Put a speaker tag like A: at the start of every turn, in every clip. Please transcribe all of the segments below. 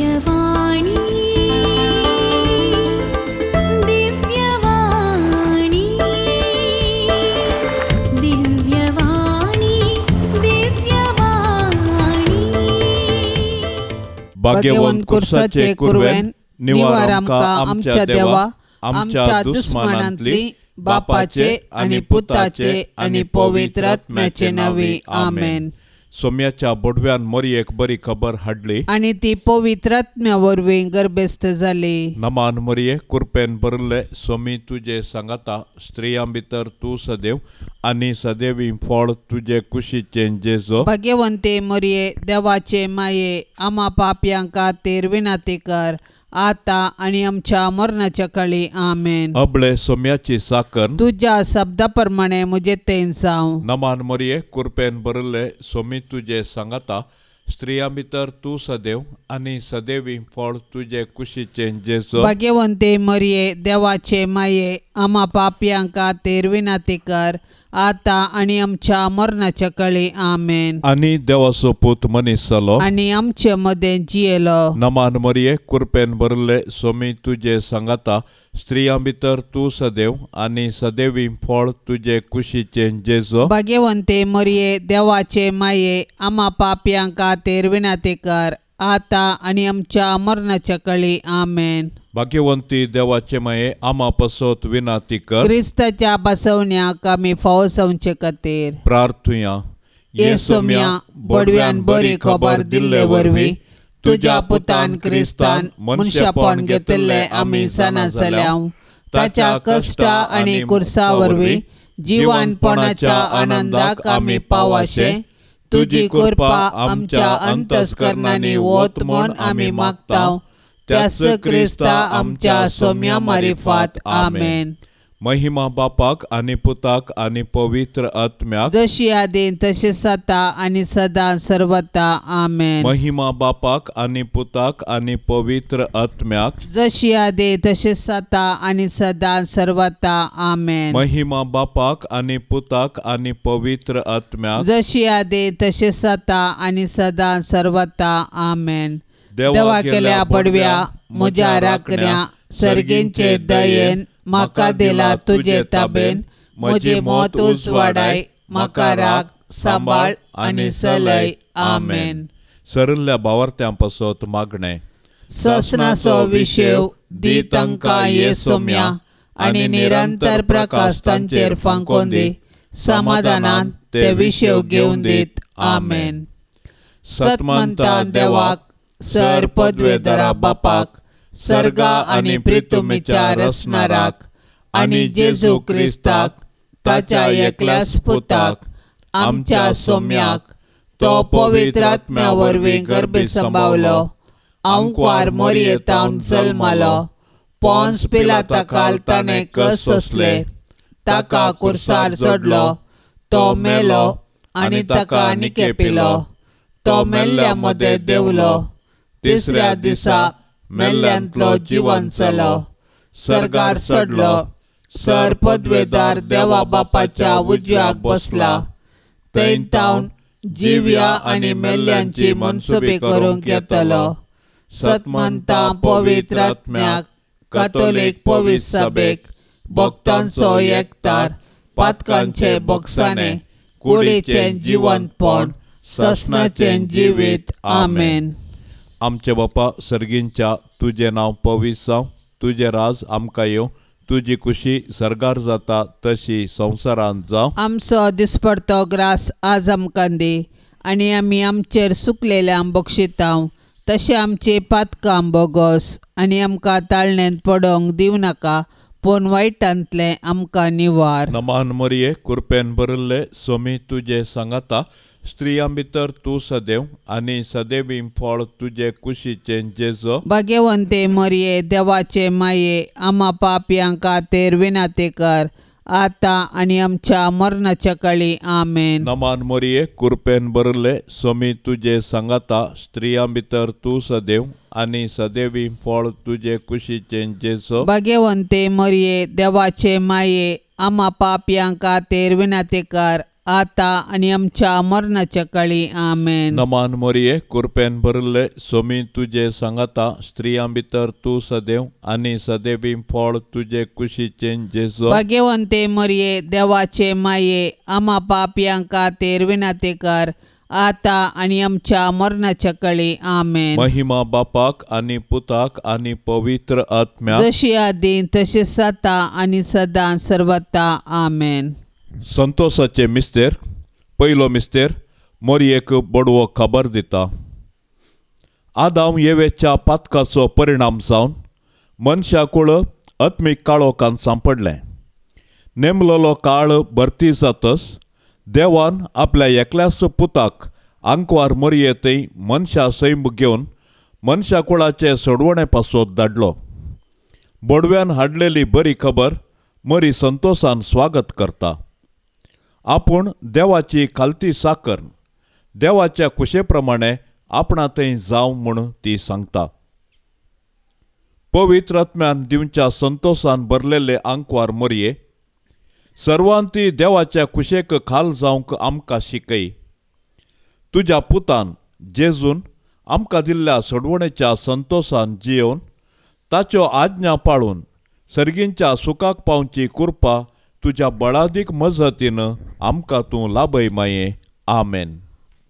A: दिव्यवाणी दिव्यवाणी दिव्यवाणी दिव्यवाणी.
B: भाग्यवंत कुर्साचे कुरवेन निवार आमकां आमच्या देवा आमच्या दुस्मानांतली बापाचे आनी पुताचे आनी पवित्र आत्म्याचे नांवी आमेन.
C: सोम्याच्या बोडव्यान मोरयेक बरी खबर हाडली
B: आनी ती पवित्र आत्म्या वरवीं गर्भस्थ जाली.
C: नमान मोरये कुरपेन भरिल्ले सोमी तुजे सांगाता स्त्रियां भितर तूं सदैव आनी सदैवी फळ तुजे कुशीचें जेजो.
B: भाग्यवंते मोरये देवाचे माये आमा पापयां खातीर विनंती कर आता आनी आमच्या मरणाच्या काळी आमेन.
C: अबळे सोम्याची साकर
B: तुज्या शब्दा प्रमाणे म्हजे तेन जावं.
C: नमान मोरये कुरपेन भरिल्ले सोमी तुजे सांगाता स्त्रियां भितर तूं सदैव आनी सदैवी फळ तुजे कुशीचें जेजो.
B: भाग्यवंते मरये देवाचे माये आमा पापयां खातीर विनंती कर आता आनी आमच्या मरणाच्या काळी आमेन.
C: आनी देवाचो पूत मनीस जालो
B: आनी आमचे मदें जियेलो.
C: नमान मोरये कुरपेन भरिल्ले सोमी तुजे सांगाता स्त्रियां भितर तूं सदैव आनी सदैवी फळ तुजे कुशीचें जेजो.
B: भाग्यवंते मरये देवाचे माये आमा पापयां खातीर विनंती कर आता आनी आमच्या मरणाच्या काळी आमेन.
C: भाग्यवंती देवाचे माये आमा पसत विनंती कर
B: क्रिस्ताच्या बसवण्याक आमी फावो जावचे खातीर.
C: प्रार्थुया.
B: ये सोम्या बडव्यान बरी खबर दिल्ले वरवीं तुज्या पुतान क्रिस्तान मनशापण घेतिल्लें आमी जाणा जाल्या. ताच्या कश्टा आनी कुर्सा वरवीं जिवानपणाच्या आनंदाक आमी पावाशें तुजी कृपा आमच्या अंतस्करणांनी वत म्हूण आमी मागता. त्याच क्रिस्ता आमच्या सोम्या मारिफात आमेन.
C: महिमा बापाक आनी पुताक आनी पवित्र आत्म्याक
B: जशी आदीं तशी सता आनी सदां सर्वता आमेन.
C: महिमा बापाक आनी पुताक आनी पवित्र आत्म्याक
B: जशी आदीं तशी सता आनी सदां सर्वता आमेन.
C: महिमा बापाक आनी पुताक आनी पवित्र आत्म्याक
B: जशी आदीं तशी सता आनी सदां सर्वता आमेन. देवा केल्या पडव्या म्हज्या राखण्या सर्गींचे दयेन म्हाका दिला तुजे ताबेन म्हजी मत उजवाडाय म्हाका राख सांबाळ आनी चलय आमेन.
C: सरिल्ल्या भावार्थ्यां पासत मागणें.
B: ससनाचो विशेव दी तांकां ये सोम्या आनी निरंतर प्रकाश तांचेर फांकोवन दी. समाधानान ते विशेव घेवन दीत आमेन. सतमंता देवाक सर पदवेदरा बापाक सर्गा आनी प्रितुमीच्या रचणाराक आनी जेजू क्रिस्ताक ताच्या एकल्याच पुताक आमच्या सोम्याक तो पवित्र आत्म्या वरवीं गर्भे संभावलो आंकवार मोरयेतावन जल्मालो पोन्स पिलाता काल ताणें कस सोंसले ताका कुर्सार चडलो तो मेलो आनी ताका निकेपिलो तो मेल्ल्या मदें देंवलो तिसऱ्या दिसा मेल्ल्यांतलो जिवन जालो सर्गार चडलो सर पदवेदार देवा बापाच्या उजव्याक बसला थंय तावन जिव्या आनी मेल्ल्यांची मनसुबी करूंक येतलो. सतमंता पवित्र आत्म्याक कातोलीक पवित्र सभेक भक्तांचो एकतार पातकांचे बोगसाणे कुडीचें जिवंतपण ससनाचें जिवीत आमेन.
C: आमचे बापा सर्गींच्या तुजें नांव पवित्र जावं तुजें राज आमकां येवं तुजी कुशी सर्गार जाता तशी संवसारांत जावं.
B: आमचो दिसपडतो ग्रास आज आमकां दी आनी आमी आमचेर सुकलेल्यांक बक्षितांव तशें आमची पातकां बोगोस आनी आमकां ताळण्यांत पडोवंक दिवं नाका पूण वायटांतलें आमकां निवार.
C: नमान मरये कुरपेन भरिल्ले सोमी तुजे सांगाता स्त्रियां भितर तूं सदैव आनी सदैवी फळ तुजे कुशीचें जेजो.
B: भाग्यवंते मरये देवाचे माये आमा पापयां खातीर विनंती कर आता आनी आमच्या मरणाच्या काळी आमेन.
C: नमान मरये कुरपेन भरिल्ले सोमी तुजे सांगाता स्त्रियां भितर तूं सदैव आनी सदैवी फळ तुजे कुशीचें जेजो.
B: भाग्यवंते मरये देवाचे माये आमा पापयां खातीर विनंती कर आतां आनी आमच्या मरणाच्या काळी. आमेन.
C: नमान मोरये, कुरपेन भरिल्ले, सोमी तुजे सांगाता, स्त्रियां भितर तूं सदैव आनी सदैवी फळ तुजे कुशीचें जेजू.
B: भाग्यवंते मरये, देवाचे माये, आमा पापयां खातीर विनंती कर, आतां आनी आमच्या मरणाच्या काळी. आमेन.
C: महिमा बापाक आनी पुताक आनी पवित्र आत्म्याक,
B: जशी आदी तशी सता आनी सदां सर्वता. आमेन.
C: संतोषाचे मिस्तेर. पयलो मिस्तेर मोरयेक बडवो खबर दिता. आदाम येवेच्या पातकाचो परिणाम जावन मनशाकूळ आत्मीक काळोखान सांपडलें. नेमलोलो काळ भरती जातच देवान आपल्या एकल्याच पुताक आंकवार मोरये थंय मनशा सैम घेवन मनशाकुळाचे सोडवणे पासत धाडलो. बडव्यान हाडलेली बरी खबर मरी संतोषान स्वागत करता. आपूण देवाची खालती साकर देवाच्या कुशे प्रमाणे आपणा थंय जावं म्हूण ती सांगता. पवित्र आत्म्यान दिवच्या संतोषान भरलेले आंकवार मोरये सर्वांती देवाच्या कुशेक खाल जावंक आमकां शिकय. तुज्या पुतान जेजून आमकां दिल्ल्या सोडवणेच्या संतोषान जियोवन ताच्यो आज्ञा पाळून सर्गींच्या सुखाक पावची कृपा तुज्या बळादीक मजतीन आमकां तूं लाभय माये. आमेन.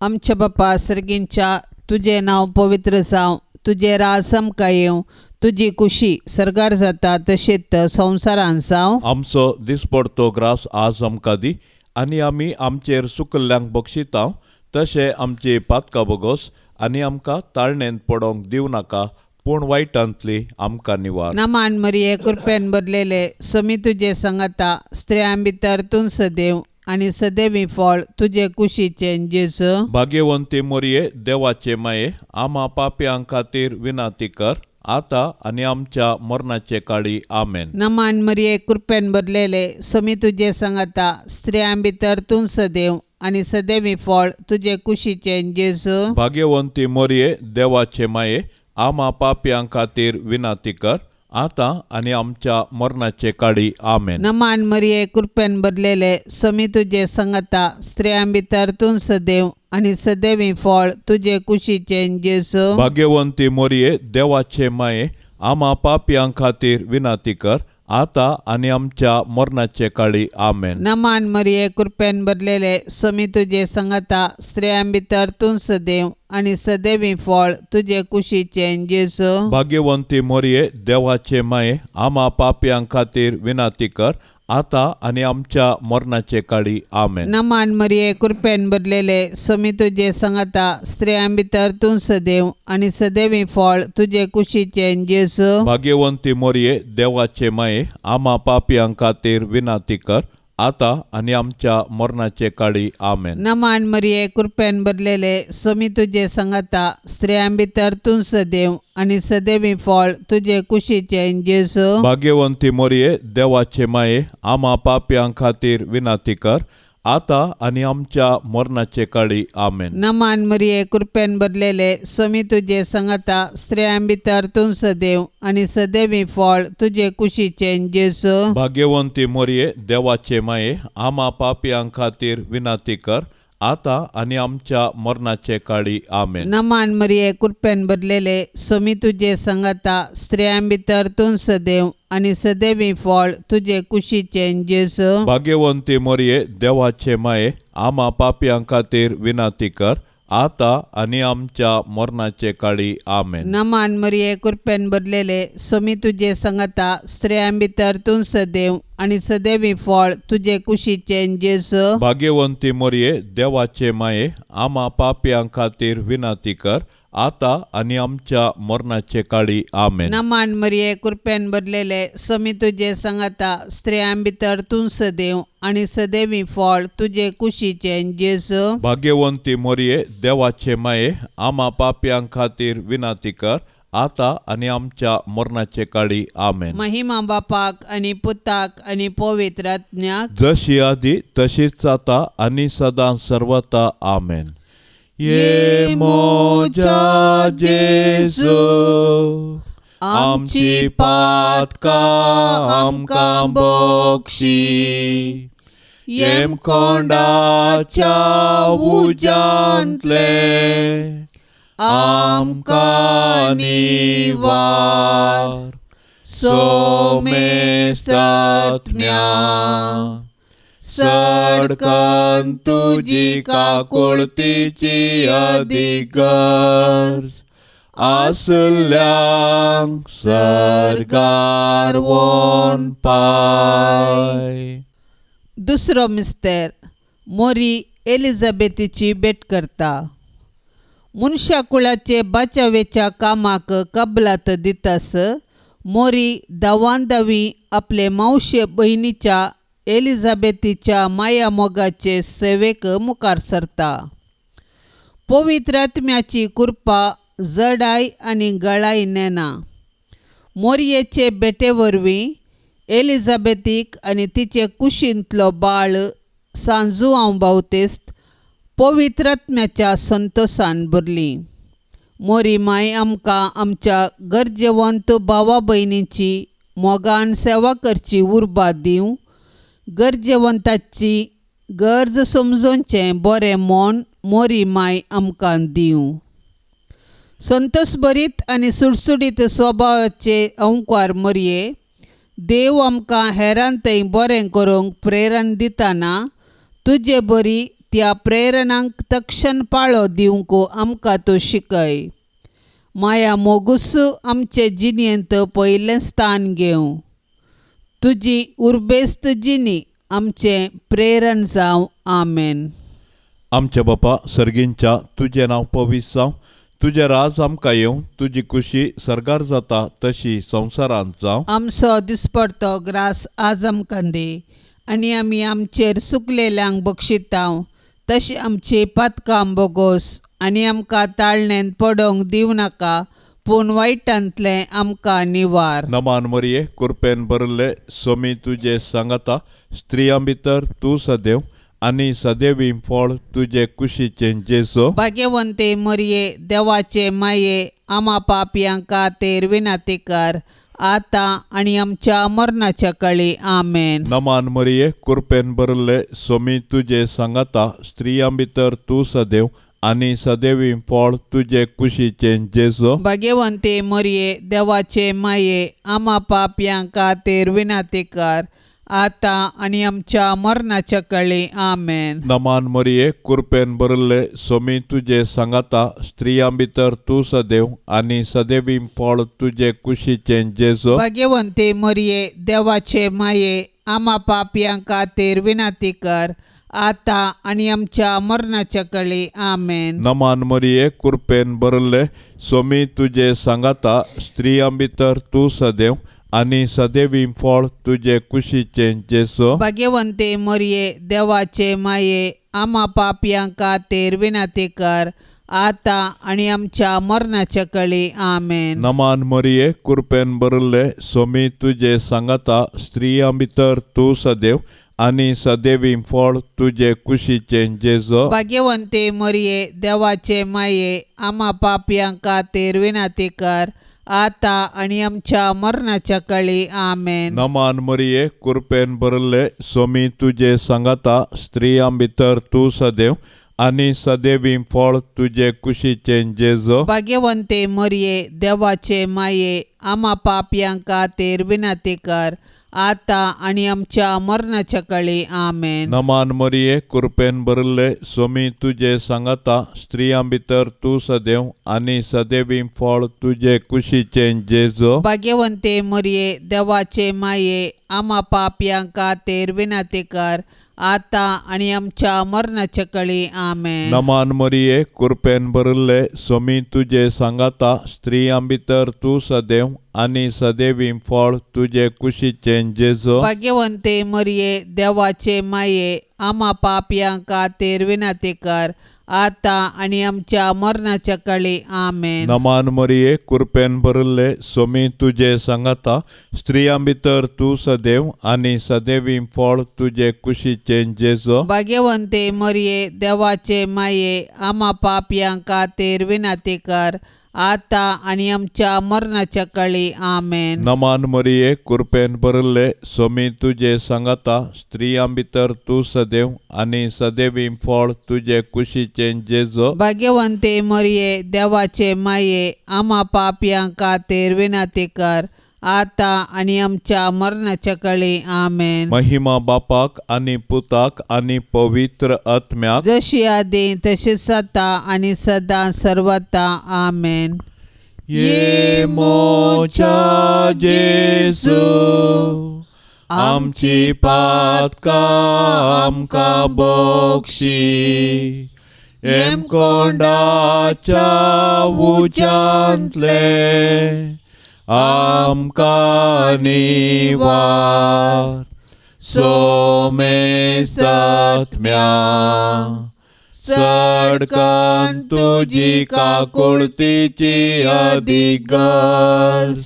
B: आमच्या बापा सर्गींच्या, तुजें नांव पवित्र जावं, तुजें राज आमकां येवं, तुजी कुशी सर्गार जाता तशीच संवसारान जावं.
C: आमचो दिसपडतो ग्रास आज आमकां दी आनी आमी आमचेर सुकल्ल्यांक बक्षिता तशें आमची पातकां बोगोस आनी आमकां ताळणेंत पडोवंक दिवं नाका, पूण वायटांतली आमकां निवार.
B: नमान मरिये, कृपेन भरलेले, समी तुजे सांगाता, स्त्रियां भितर तूं सदैव आनी सदैवी फळ तुजे कुशीचें जेजू.
C: भाग्यवंती मोरये, देवाचे माये, आमा पापयां खातीर विनंती कर, आतां आनी आमच्या मरणाचे काळी. आमेन.
B: नमान मरिये, कृपेन भरलेले, समी तुजे सांगाता, स्त्रियां भितर तूं सदैव आनी सदैवी फळ तुजे कुशीचें जेजू.
C: भाग्यवंती मोरये, देवाचे माये, आमा पापयां खातीर विनंती कर, आतां आनी आमच्या मरणाचे काळी. आमेन.
B: नमान मरिये, कृपेन भरलेले, समी तुजे सांगाता, स्त्रियां भितर तूं सदैव आनी सदैवी फळ तुजे कुशीचें जेजू.
C: भाग्यवंती मोरये, देवाचे माये, आमा पापयां खातीर विनंती कर, आतां आनी आमच्या मरणाचे काळी. आमेन.
B: नमान मरिये, कृपेन भरलेले, समी तुजे सांगाता, स्त्रियां भितर तूं सदैव आनी सदैवी फळ तुजे कुशीचें जेजू.
C: भाग्यवंती मोरये, देवाचे माये, आमा पापयां खातीर विनंती कर, आतां आनी आमच्या मरणाचे काळी. आमेन.
B: नमान मरिये, कृपेन भरलेले, समी तुजे सांगाता, स्त्रियां भितर तूं सदैव आनी सदैवी फळ तुजे कुशीचें जेजू.
C: भाग्यवंती मोरये, देवाचे माये, आमा पापयां खातीर विनंती कर, आतां आनी आमच्या मरणाचे काळी. आमेन.
B: नमान मरिये, कृपेन भरलेले, समी तुजे सांगाता, स्त्रियां भितर तूं सदैव आनी सदैवी फळ तुजे कुशीचें जेजू.
C: भाग्यवंती मोरये, देवाचे माये, आमा पापयां खातीर विनंती कर, आतां आनी आमच्या मरणाचे काळी. आमेन.
B: नमान मरिये, कृपेन भरलेले, समी तुजे सांगाता, स्त्रियां भितर तूं सदैव आनी सदैवी फळ तुजे कुशीचें जेजू.
C: भाग्यवंती मोरये, देवाचे माये, आमा पापयां खातीर विनंती कर, आतां आनी आमच्या मरणाचे काळी. आमेन.
B: नमान मरिये, कृपेन भरलेले, समी तुजे सांगाता, स्त्रियां भितर तूं सदैव आनी सदैवी फळ तुजे कुशीचें जेजू.
C: भाग्यवंती मोरये, देवाचे माये, आमा पापयां खातीर विनंती कर, आतां आनी आमच्या मरणाचे काळी. आमेन.
B: नमान मरिये, कृपेन भरलेले, समी तुजे सांगाता, स्त्रियां भितर तूं सदैव आनी सदैवी फळ तुजे कुशीचें जेजू.
C: भाग्यवंती मोरये, देवाचे माये, आमा पापयां खातीर विनंती कर, आतां आनी आमच्या मरणाचे काळी. आमेन.
B: नमान मरिये, कृपेन भरलेले, समी तुजे सांगाता, स्त्रियां भितर तूं सदैव आनी सदैवी फळ तुजे कुशीचें जेजू.
C: भाग्यवंती मोरये, देवाचे माये, आमा पापयां खातीर विनंती कर, आतां आनी आमच्या मरणाचे काळी. आमेन.
B: महिमा बापाक आनी पुताक आनी पवित्र आत्म्याक,
C: जशी आदी तशीच आतां आनी सदां सर्वता. आमेन. ये मोजा जेजू, आमची पातकां आमकां बक्षी, येमकोंडाच्या उज्यांतले आमकां निवार. सोमेस्तात्म्या सडकन तुजी काकुळतीची अदीक गरज आसल्यांक सर्गार व्हरून पाय.
B: दुसरो मिस्तेर मोरी एलिझाबेथीची भेट करता. मनशा कुळाचे बाचावेच्या कामाक कबलात दितास मोरी धांवान धांवी आपले मावशे भयणीच्या एलिझाबेथीच्या माया मोगाचे सेवेक मुखार सरता. पवित्र आत्म्याची कृपा जडाय आनी गळाय नेना. मोरयेचे भेटे वरवीं एलिझाबेथीक आनी तिचे कुशींतलो बाळ सांजुआंव बावतेस्त पवित्र आत्म्याच्या संतोसान भरली. मोरी माय आमकां आमच्या गरजेवंत भावा भयणींची मोगान सेवा करची उर्बा दिवं. गरजेवंताची गरज समजोवचें बरें मन मोरी माय आमकां दिवं. संतोषभरीत आनी सुडसुडीत स्वभावाचे अंकार मोरये देव आमकां हेरां थंय बरें करूंक प्रेरण दितना तुजे बरी त्या प्रेरणांक तक्षण पाळो दिवंक आमकां तूं शिकय. माया मोगूस आमचे जिणेंत पयलें स्थान घेवं. तुजी उर्बेस्त जिणी आमचें प्रेरण जावं. आमेन.
C: आमच्या बापा सर्गींच्या तुजें नांव पवित्र जावं, तुजें राज आमकां येवं, तुजी खुशी सर्गार जाता तशी संवसारांत जावं.
B: आमचो दिसपडतो ग्रास आज आमकां दी आनी आमी आमचेर सुकलेल्यांक बक्षितांव तशें आमची पातकां बोगोस आनी आमकां ताळणेंत पडोवंक दिवं नाका पूण वायटांतलें आमकां निवार.
C: नमान मरिये कृपेन भरिल्ले सोमी तुजे सांगाता, स्त्रियां भितर तूं सदैव आनी सदैवी फळ तुजे कुशीचें जेजू.
B: भाग्यवंते मरिये देवाचे माये आमा पापयां खातीर विनंती कर आतां आनी आमच्या मरणाच्या काळी. आमेन.
C: नमान मरिये कृपेन भरिल्ले सोमी तुजे सांगाता, स्त्रियां भितर तूं सदैव आनी सदैवी फळ तुजे कुशीचें जेजू.
B: भाग्यवंते मरिये देवाचे माये आमा पापयां खातीर विनंती कर आतां आनी आमच्या मरणाच्या काळी. आमेन.
C: नमान मरिये कृपेन भरिल्ले सोमी तुजे सांगाता, स्त्रियां भितर तूं सदैव आनी सदैवी फळ तुजे कुशीचें जेजू.
B: भाग्यवंते मरिये देवाचे माये आमा पापयां खातीर विनंती कर आतां आनी आमच्या मरणाच्या काळी. आमेन.
C: नमान मरिये कृपेन भरिल्ले सोमी तुजे सांगाता, स्त्रियां भितर तूं सदैव आनी सदैवी फळ तुजे कुशीचें जेजू.
B: भाग्यवंते मरिये देवाचे माये आमा पापयां खातीर विनंती कर आतां आनी आमच्या मरणाच्या काळी. आमेन.
C: नमान मरिये कृपेन भरिल्ले सोमी तुजे सांगाता, स्त्रियां भितर तूं सदैव आनी सदैवी फळ तुजे कुशीचें जेजू.
B: भाग्यवंते मरिये देवाचे माये आमा पापयां खातीर विनंती कर आतां आनी आमच्या मरणाच्या काळी. आमेन.
C: नमान मरिये कृपेन भरिल्ले सोमी तुजे सांगाता, स्त्रियां भितर तूं सदैव आनी सदैवी फळ तुजे कुशीचें जेजू.
B: भाग्यवंते मरिये देवाचे माये आमा पापयां खातीर विनंती कर आतां आनी आमच्या मरणाच्या काळी. आमेन.
C: नमान मरिये कृपेन भरिल्ले सोमी तुजे सांगाता, स्त्रियां भितर तूं सदैव आनी सदैवी फळ तुजे कुशीचें जेजू.
B: भाग्यवंते मरिये देवाचे माये आमा पापयां खातीर विनंती कर आतां आनी आमच्या मरणाच्या काळी. आमेन.
C: नमान मरिये कृपेन भरिल्ले सोमी तुजे सांगाता, स्त्रियां भितर तूं सदैव आनी सदैवी फळ तुजे कुशीचें जेजू.
B: भाग्यवंते मरिये देवाचे माये आमा पापयां खातीर विनंती कर आतां आनी आमच्या मरणाच्या काळी. आमेन.
C: नमान मरिये कृपेन भरिल्ले सोमी तुजे सांगाता, स्त्रियां भितर तूं सदैव आनी सदैवी फळ तुजे कुशीचें जेजू.
B: भाग्यवंते मरिये देवाचे माये आमा पापयां खातीर विनंती कर आतां आनी आमच्या मरणाच्या काळी. आमेन.
C: नमान मरिये, कृपेन भरिल्ले, सोमी तुजे सांगाता, स्त्रियां भितर तूं सदैव आनी सदैवी फळ तुजे कुशीचें जेजो.
B: भाग्यवंते मरिये, देवाचे माये, आमा पापयां खातीर विनंती कर, आतां आनी आमच्या मरणाच्या काळी. आमेन.
C: महिमा बापाक आनी पुताक आनी पवित्र आत्म्याक,
B: जशी आदी तशीच आतां आनी सदां सर्वता. आमेन.
C: ये मोच्या जेजू, आमची पातकां आमकां बक्षी, हेमकोंडाच्या उज्यांतले आमकां निवार, सोमेसात्म्या सडकन तुजी काकुळतीची अदीक गरज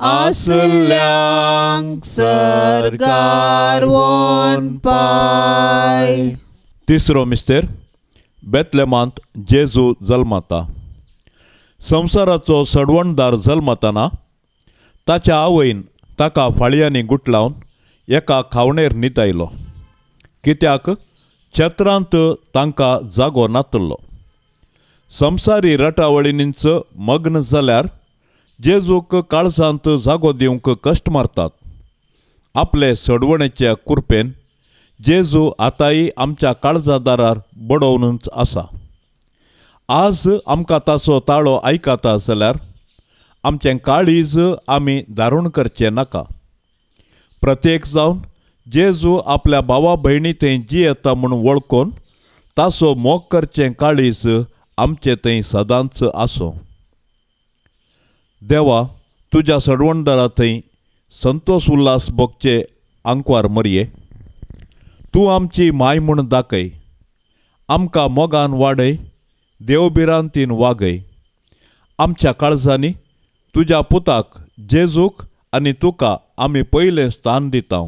C: आसल्यांक सरकार पाय. तिसरो मिस्तेर, बेतलेमांत जेजू जल्मता. संवसाराचो सडवणदार जल्मतना ताच्या आवयन ताका फाळयांनी गुटलावन एका खावणेर न्हिदायलो, कित्याक छत्रांत तांकां जागो नातलो. संवसारी रटावळींनीच मग्न जाल्यार जेजूक काळजांत जागो दिवंक कश्ट मारतात. आपले सडवणेच्या कुरपेन जेजू आतांय आमच्या काळजा दारार बडोवनूच आसा. आज आमकां ताचो ताळो आयकता जाल्यार आमचें काळीज आमी दारूण करचें नाका. प्रत्येक जावन जेजू आपल्या भावा भयणी थंय जियेता म्हूण वळखून ताचो मोग करचें काळीज आमचे थंय सदांच आसूं. देवा, तुज्या सडवणदारा थंय संतोष उल्हास भोगचे आंकवार मरये, तूं आमची माय म्हूण दाखय, आमकां मोगान वाडय, देवभिरांतीन वागय. आमच्या काळजांनी तुज्या पुताक जेजूक आनी तुका आमी पयलें स्थान दिता.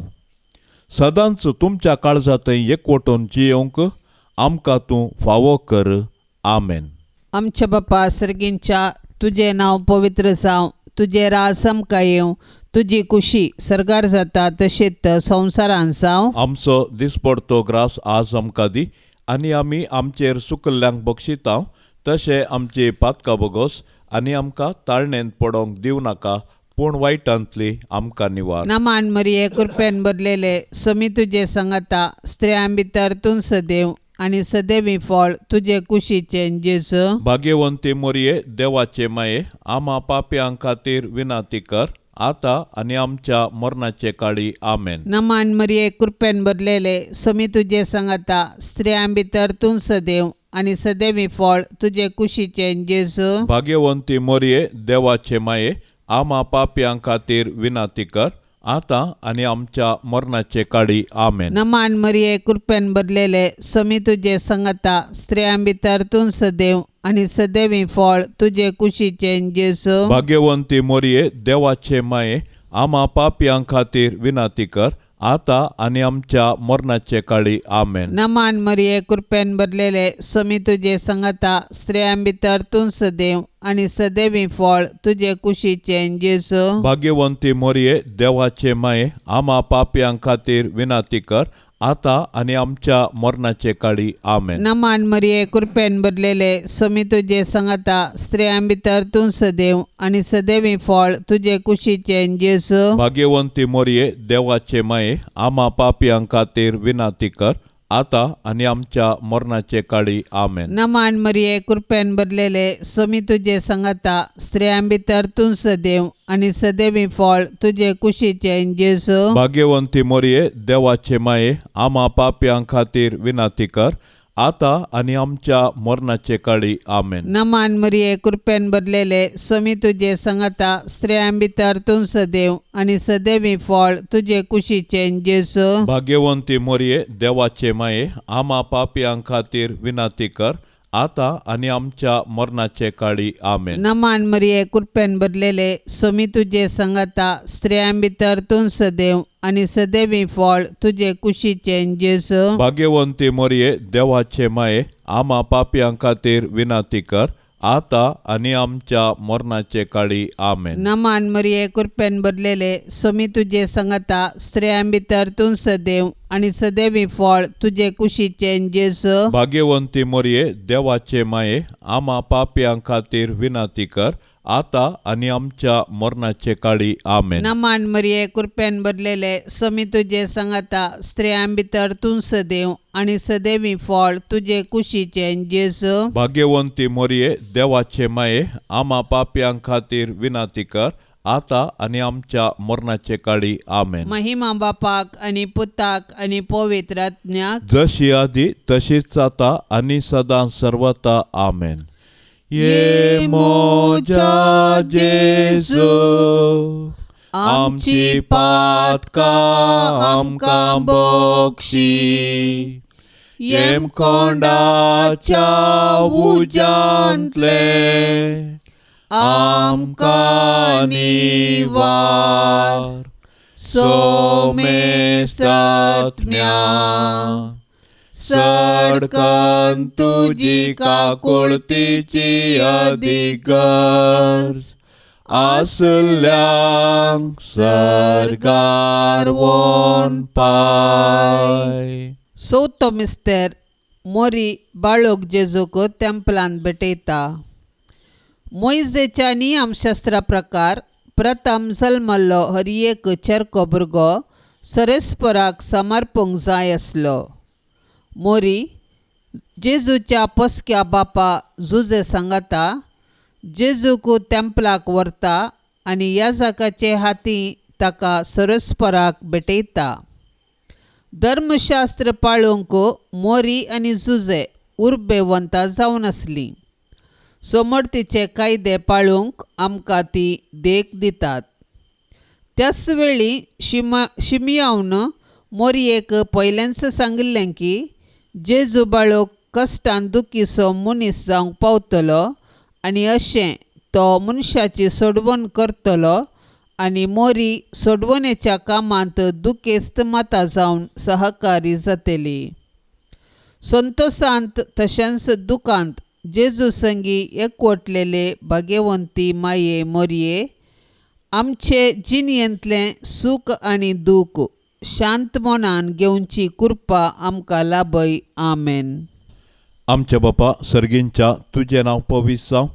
C: सदांच तुमच्या काळजा थंय एकवटून जियोवंक आमकां तूं फावो कर. आमेन.
B: आमच्या बापा सर्गींच्या, तुजें नांव पवित्र जावं, तुजें राज आमकां येवं, तुजी कुशी सर्गार जाता तशीच संवसारान जावं.
C: आमचो दिसपडतो ग्रास आज आमकां दी, आनी आमी आमचेर सुकल्ल्यांक बक्षिता तशें आमची पातकां बोगोस, आनी आमकां ताळणेंत पडोवंक दिवं नाका, पूण वायटांतली आमकां निवार.
B: नमान मरिये, कृपेन भरलेले, समी तुजे सांगाता, स्त्रियां भितर तूं सदैव आनी सदैवी फळ तुजे कुशीचें जेजू.
C: भाग्यवंती मरिये, देवाचे माये, आमा पापयां खातीर विनंती कर, आतां आनी आमच्या मरणाचे काळी. आमेन.
B: नमान मरिये, कृपेन भरलेले, समी तुजे सांगाता, स्त्रियां भितर तूं सदैव आनी सदैवी फळ तुजे कुशीचें जेजू.
C: भाग्यवंती मरिये, देवाचे माये, आमा पापयां खातीर विनंती कर, आतां आनी आमच्या मरणाचे काळी. आमेन.
B: नमान मरिये, कृपेन भरलेले, समी तुजे सांगाता, स्त्रियां भितर तूं सदैव आनी सदैवी फळ तुजे कुशीचें जेजू.
C: भाग्यवंती मरिये, देवाचे माये, आमा पापयां खातीर विनंती कर, आतां आनी आमच्या मरणाचे काळी. आमेन.
B: नमान मरिये, कृपेन भरलेले, समी तुजे सांगाता, स्त्रियां भितर तूं सदैव आनी सदैवी फळ तुजे कुशीचें जेजू.
C: भाग्यवंती मरिये, देवाचे माये, आमा पापयां खातीर विनंती कर, आतां आनी आमच्या मरणाचे काळी. आमेन.
B: नमान मरिये, कृपेन भरलेले, समी तुजे सांगाता, स्त्रियां भितर तूं सदैव आनी सदैवी फळ तुजे कुशीचें जेजू.
C: भाग्यवंती मरिये, देवाचे माये, आमा पापयां खातीर विनंती कर, आतां आनी आमच्या मरणाचे काळी. आमेन.
B: नमान मरिये, कृपेन भरलेले, समी तुजे सांगाता, स्त्रियां भितर तूं सदैव आनी सदैवी फळ तुजे कुशीचें जेजू.
C: भाग्यवंती मरिये, देवाचे माये, आमा पापयां खातीर विनंती कर, आतां आनी आमच्या मरणाचे काळी. आमेन.
B: नमान मरिये, कृपेन भरलेले, समी तुजे सांगाता, स्त्रियां भितर तूं सदैव आनी सदैवी फळ तुजे कुशीचें जेजू.
C: भाग्यवंती मरिये, देवाचे माये, आमा पापयां खातीर विनंती कर, आतां आनी आमच्या मरणाचे काळी. आमेन.
B: नमान मरिये, कृपेन भरलेले, समी तुजे सांगाता, स्त्रियां भितर तूं सदैव आनी सदैवी फळ तुजे कुशीचें जेजू.
C: भाग्यवंती मरिये, देवाचे माये, आमा पापयां खातीर विनंती कर, आतां आनी आमच्या मरणाचे काळी. आमेन.
B: नमान मरिये, कृपेन भरलेले, सोमी तुजे संगता, स्त्रियां भितर तूं सदैव आनी सदैवी फळ तुजे कुशीचें जेजू.
C: भाग्यवंती मरिये, देवाचे माये, आमा पापयां खातीर विनंती कर, आतां आनी आमच्या मरणाचे काळी. आमेन.
B: नमान मरिये, कृपेन भरलेले, सोमी तुजे संगता, स्त्रियां भितर तूं सदैव आनी सदैवी फळ तुजे कुशीचें जेजू.
C: भाग्यवंती मरिये, देवाचे माये, आमा पापयां खातीर विनंती कर, आतां आनी आमच्या मरणाचे काळी. आमेन.
B: महिमा बापाक आनी पुताक आनी पवित्र आत्म्याक,
C: जशी आदी तशीच आतां आनी सदां सर्वता. आमेन. ये मोजा जेजू, आमची पातकां आमकां बक्षी, येमकोंडाच्या उज्यांतले आमकां निवार, सोमेसत्म्या सडकन तुजी काकुळतीची अदीक गरज आसल्यांक सर्गार वोन पाय.
B: चवथो मिस्तेर मोरी बाळोक जेजूक तेंपलान भेटयता. मोयजेच्या नियमशास्त्रा प्रकार प्रथम जल्मल्लो हर एक चेरको भुरगो सरेस्पराक समर्पूंक जाय आसलो. मोरी जेजूच्या पोसक्या बापा जुजे सांगाता जेजूक तेंपलाक व्हरता आनी याजकाचे हाती ताका सरस्पराक भेटयता. धर्मशास्त्र पाळूंक मोरी आनी जुजे उर्बेवंता जावन आसलीं. सोमर्तीचे कायदे पाळूंक आमकां ती देख दितात. त्याच वेळी शिमयावन मोरयेक पयलेंच सांगिल्लें की जेजू बाळोक कश्टान दुखीचो मनीस जावंक पावतलो आनी अशें तो मनशाची सोडवण करतलो आनी मोरी सोडवणेच्या कामांत दुखेस्त माता जावन सहकारी जातली. संतोसांत तशेंच दुखांत जेजू संगी एकवटलेले भाग्यवंती माये मोरये, आमचे जिणेंतलें सूख आनी दूख शांत मनान घेवची कृपा आमकां लाभय. आमेन.
C: आमच्या बापा सर्गींच्या, तुजें नांव पवित्र जावं,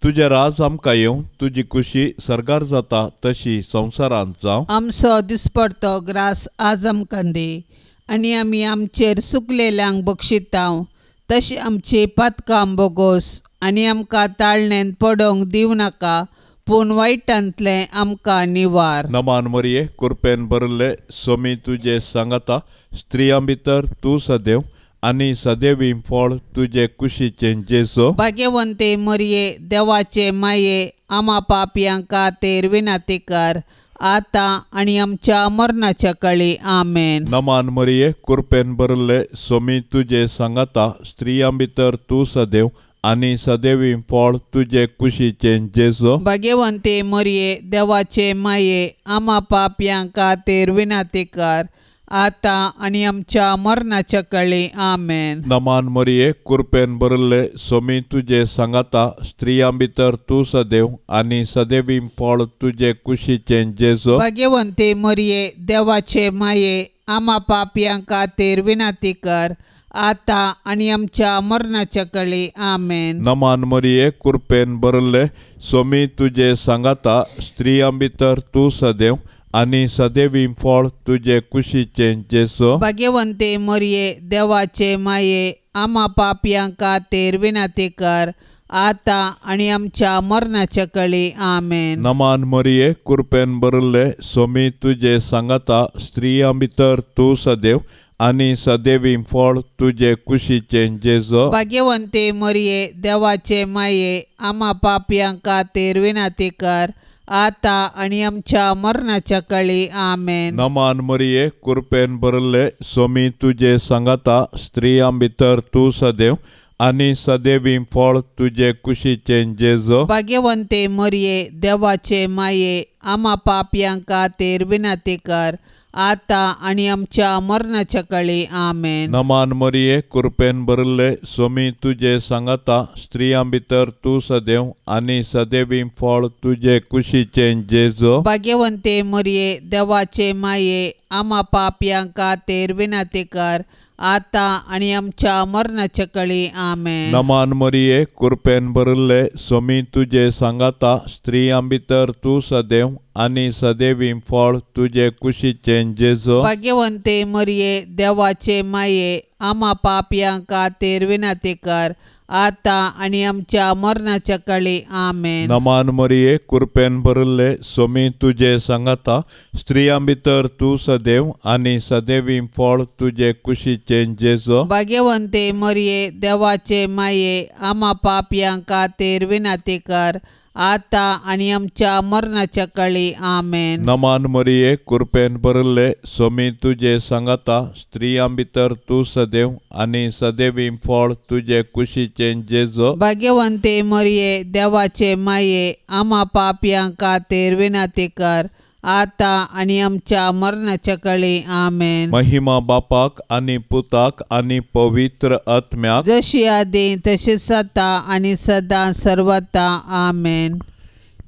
C: तुजें राज आमकां येवं, तुजी खुशी सर्गार जाता तशी संवसारांत जावं.
B: आमचो दिसपडतो ग्रास आज आमकां दी आनी आमी आमचेर सुकलेल्यांक बक्षितांव तशी आमची पातकां बोगोस आनी आमकां ताळणेंत पडोवंक दिवं नाका, पूण वायटांतलें आमकां निवार.
C: नमान मरिये, कृपेन भरिल्ले, सोमी तुजे सांगाता, स्त्रियां भितर तूं सदैव आनी सदैवी फळ तुजे कुशीचें जेजू.
B: भाग्यवंते मरिये, देवाचे माये, आमा पापयां खातीर विनंती कर, आतां आनी आमच्या मरणाच्या काळी. आमेन.
C: नमान मरिये, कृपेन भरिल्ले, सोमी तुजे सांगाता, स्त्रियां भितर तूं सदैव आनी सदैवी फळ तुजे कुशीचें जेजू.
B: भाग्यवंते मरिये, देवाचे माये, आमा पापयां खातीर विनंती कर, आतां आनी आमच्या मरणाच्या काळी. आमेन.
C: नमान मरिये, कृपेन भरिल्ले, सोमी तुजे सांगाता, स्त्रियां भितर तूं सदैव आनी सदैवी फळ तुजे कुशीचें जेजू.
B: भाग्यवंते मरिये, देवाचे माये, आमा पापयां खातीर विनंती कर, आतां आनी आमच्या मरणाच्या काळी. आमेन.
C: नमान मरिये, कृपेन भरिल्ले, सोमी तुजे सांगाता, स्त्रियां भितर तूं सदैव आनी सदैवी फळ तुजे कुशीचें जेजू.
B: भाग्यवंते मरिये, देवाचे माये, आमा पापयां खातीर विनंती कर, आतां आनी आमच्या मरणाच्या काळी. आमेन.
C: नमान मरिये, कृपेन भरिल्ले, सोमी तुजे सांगाता, स्त्रियां भितर तूं सदैव आनी सदैवी फळ तुजे कुशीचें जेजू.
B: भाग्यवंते मरिये, देवाचे माये, आमा पापयां खातीर विनंती कर, आतां आनी आमच्या मरणाच्या काळी. आमेन.
C: नमान मरिये, कृपेन भरिल्ले, सोमी तुजे सांगाता, स्त्रियां भितर तूं सदैव आनी सदैवी फळ तुजे कुशीचें जेजू.
B: भाग्यवंते मरिये, देवाचे माये, आमा पापयां खातीर विनंती कर, आतां आनी आमच्या मरणाच्या काळी. आमेन.
C: नमान मरिये, कृपेन भरिल्ले, सोमी तुजे सांगाता, स्त्रियां भितर तूं सदैव आनी सदैवी फळ तुजे कुशीचें जेजो.
B: भाग्यवंते मरिये, देवाचे माये, आमा पापयां खातीर विनंती कर, आतां आनी आमच्या मरणाच्या काळी. आमेन.
C: नमान मरिये, कृपेन भरिल्ले, सोमी तुजे सांगाता, स्त्रियां भितर तूं सदैव आनी सदैवी फळ तुजे कुशीचें जेजो.
B: भाग्यवंते मरिये, देवाचे माये, आमा पापयां खातीर विनंती कर, आतां आनी आमच्या मरणाच्या काळी. आमेन.
C: नमान मरिये, कृपेन भरिल्ले, सोमी तुजे सांगाता, स्त्रियां भितर तूं सदैव आनी सदैवी फळ तुजे कुशीचें जेजो.
B: भाग्यवंते मरिये, देवाचे माये, आमा पापयां खातीर विनंती कर, आतां आनी आमच्या मरणाच्या काळी. आमेन.
C: नमान मरिये, कृपेन भरिल्ले, सोमी तुजे सांगाता, स्त्रियां भितर तूं सदैव आनी सदैवी फळ तुजे कुशीचें जेजो.
B: भाग्यवंते मरिये, देवाचे माये, आमा पापयां खातीर विनंती कर, आतां आनी आमच्या मरणाच्या काळी. आमेन.
C: महिमा बापाक आनी पुताक आनी पवित्र आत्म्याक,
B: जशी आदी तशीच आतां आनी सदां सर्वता. आमेन.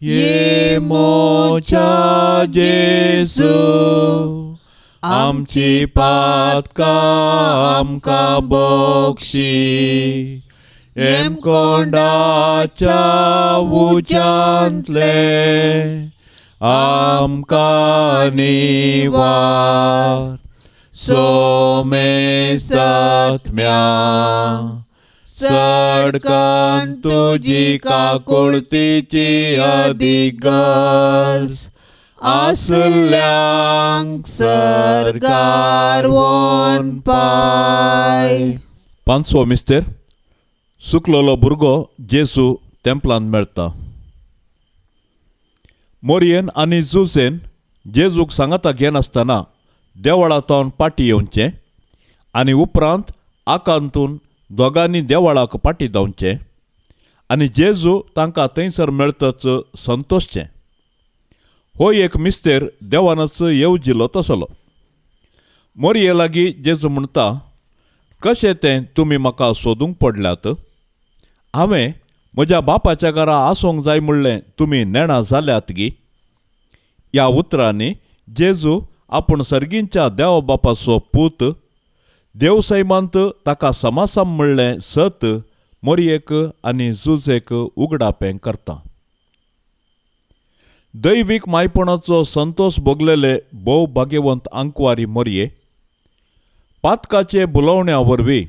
C: ये मोच्या जेजू, आमची पातकां आमकां बक्षी, हेमकोंडाच्या उज्यांतले आमकां निवार, सोमेसात्म्या सडकन तुजी काकुळतीची अदीक गरज आसल्यांक सरकार वोन पाय. पांचवो मिस्तेर, सुकलेलो भुरगो जेजू तेंपलान मेळटा. मोरयेन आनी जुसेन जेजूक सांगाता घेनासतना देवळा तावन पाटी येवचें आनी उपरांत आकांतून दोगांनी देवळाक पाटी धांवचें आनी जेजू तांकां थंयसर मेळतच संतोशचें. हो एक मिस्तेर देवानच येवजिलो तसलो. मोरये लागीं जेजू म्हणटा, कशें तें तुमी म्हाका सोदूंक पडल्यात? हांवें म्हज्या बापाच्या घरा आसूंक जाय म्हणलें तुमी नेणा जाल्यात गी? ह्या उतरांनी जेजू आपूण सर्गींच्या देवा बापाचो पूत, देव सैमांत ताका समासम म्हणलें सत मोरयेक आनी जुजेक उगडापें करता. दैवीक मायपणाचो संतोष भोगलेले भोव भाग्यवंत आंकवारी मोरये, पातकाचे बुलोवण्या वरवीं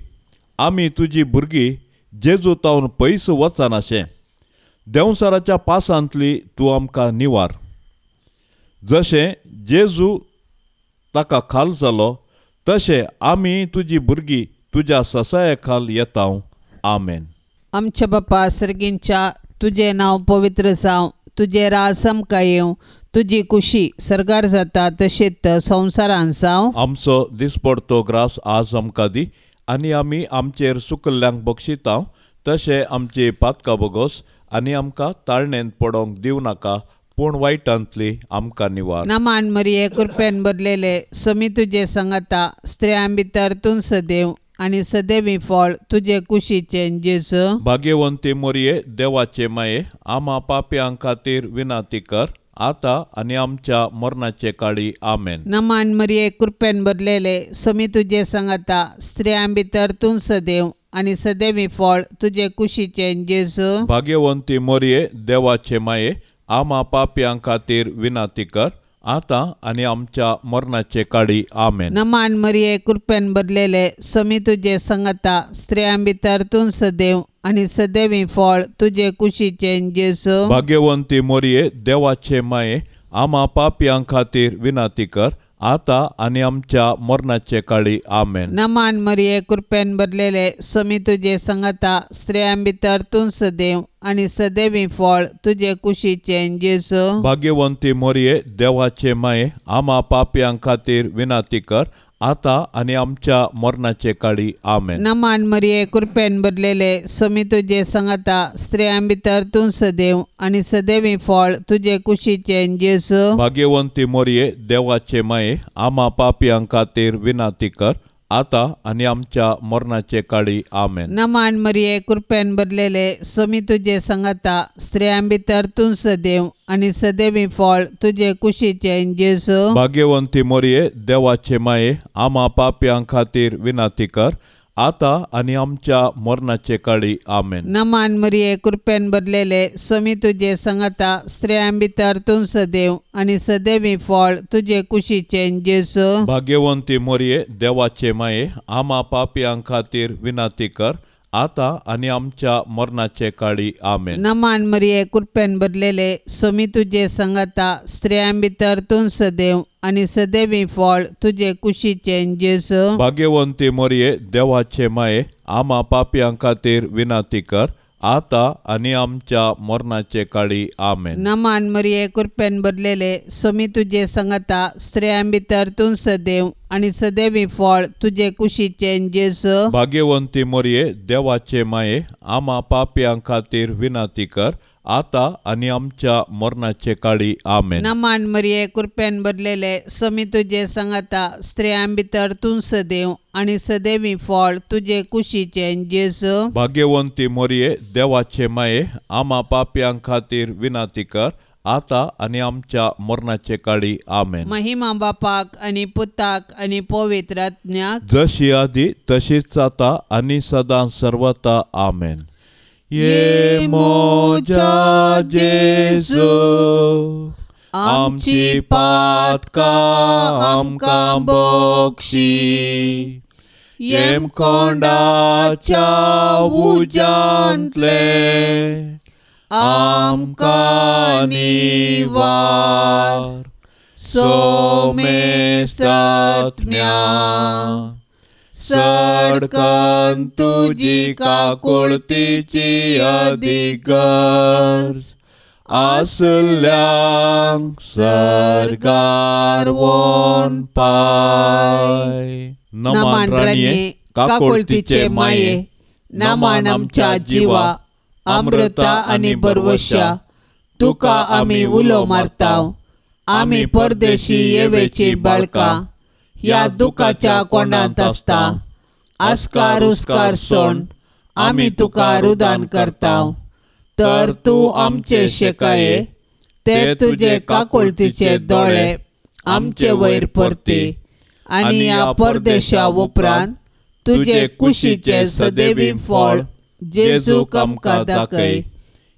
C: आमी तुजी भुरगीं जेजू तावन पयस वचनाशें देंवसाराच्या पासांतली तूं आमकां निवार. जशें जेजू ताका खाल जालो तशें आमी तुजी भुरगीं तुज्या ससाये खाल येता. आमेन.
B: आमच्या बापा सर्गींच्या, तुजें नांव पवित्र जावं, तुजें राज आमकां येवं, तुजी कुशी सर्गार जाता तशीच संवसारान जावं.
C: आमचो दिसपडतो ग्रास आज आमकां दी आनी आमी आमचेर सुकल्ल्यांक बक्षिता तशें आमची पातकां बोगोस आनी आमकां ताळणेंत पडोवंक दिवं नाका, पूण वायटांतली आमकां निवार.
B: नमान मरिये, कृपेन भरलेले, समी तुजे सांगाता, स्त्रियां भितर तूं सदैव आनी सदैवी फळ तुजे कुशीचें जेजू.
C: भाग्यवंती मोरये, देवाचे माये, आमा पापयां खातीर विनंती कर, आतां आनी आमच्या मरणाचे काळी. आमेन.
B: नमान मरिये, कृपेन भरलेले, समी तुजे सांगाता, स्त्रियां भितर तूं सदैव आनी सदैवी फळ तुजे कुशीचें जेजू.
C: भाग्यवंती मोरये, देवाचे माये, आमा पापयां खातीर विनंती कर, आतां आनी आमच्या मरणाचे काळी. आमेन.
B: नमान मरिये, कृपेन भरलेले, समी तुजे सांगाता, स्त्रियां भितर तूं सदैव आनी सदैवी फळ तुजे कुशीचें जेजू.
C: भाग्यवंती मोरये, देवाचे माये, आमा पापयां खातीर विनंती कर, आतां आनी आमच्या मरणाचे काळी. आमेन.
B: नमान मरिये, कृपेन भरलेले, समी तुजे सांगाता, स्त्रियां भितर तूं सदैव आनी सदैवी फळ तुजे कुशीचें जेजू.
C: भाग्यवंती मोरये, देवाचे माये, आमा पापयां खातीर विनंती कर, आतां आनी आमच्या मरणाचे काळी आमेन.
B: नमान मरिये कृपेन भरलेले स्वामी तुजे संगता स्त्रियां भितर तूं सदैव आनी सदैवी फळ तुजे कुशीचें जेजू.
C: भाग्यवंती मोरये देवाचे माये आमा पापयां खातीर विनंती कर आतां आनी आमच्या मरणाचे काळी आमेन.
B: नमान मरिये कृपेन भरलेले स्वामी तुजे संगता स्त्रियां भितर तूं सदैव आनी सदैवी फळ तुजे कुशीचें जेजू.
C: भाग्यवंती मोरये देवाचे माये आमा पापयां खातीर विनंती कर आतां आनी आमच्या मरणाचे काळी आमेन.
B: नमान मरिये कृपेन भरलेले स्वामी तुजे संगता स्त्रियां भितर तूं सदैव आनी सदैवी फळ तुजे कुशीचें जेजू.
C: भाग्यवंती मोरये देवाचे माये आमा पापयां खातीर विनंती कर आतां आनी आमच्या मरणाचे काळी आमेन.
B: नमान मरिये कृपेन भरलेले स्वामी तुजे संगता स्त्रियां भितर तूं सदैव आनी सदैवी फळ तुजे कुशीचें जेजू.
C: भाग्यवंती मोरये देवाचे माये आमा पापयां खातीर विनंती कर आतां आनी आमच्या मरणाचे काळी आमेन.
B: नमान मरिये कृपेन भरलेले स्वामी तुजे संगता स्त्रियां भितर तूं सदैव आनी सदैवी फळ तुजे कुशीचें जेजू.
C: भाग्यवंती मोरये देवाचे माये आमा पापयां खातीर विनंती कर आतां आनी आमच्या मरणाचे काळी आमेन.
B: नमान मरिये कृपेन भरलेले स्वामी तुजे संगता स्त्रियां भितर तूं सदैव आनी सदैवी फळ तुजे कुशीचें जेजू.
C: भाग्यवंती मोरये देवाचे माये आमा पापयां खातीर विनंती कर आतां आनी आमच्या मरणाचे काळी आमेन.
B: महिमा बापाक आनी पुताक आनी पवित्र आत्म्याक,
C: जशी आदी तशीच आतां आनी सदां सर्वता आमेन. ये मोजा जेजू आमची पातकां आमकां बक्षी येमकोंडाच्या उज्यांतले आमकां निवार सोमेसत्म्या सडकन तुजी काकुळतीची अदीक गरज आसल्यांक सर्गार वोन पाय.
B: नमान राणये काकुळतीचे माये नमान आमच्या जिवा अमृता आनी बरवशा तुका आमी उलो मारताव. आमी परदेशी येवेची बाळकां ह्या दुखाच्या कोंडांत आसता. आस्कार उस्कार सोण आमी तुका रुदान करताव तर तूं आमचे शेकाये ते तुजे काकुळतीचे दोळे आमचे वयर परती आनी ह्या परदेशा उपरांत तुजे कुशीचे सदैवी फळ जेजूक आमकां दाखय.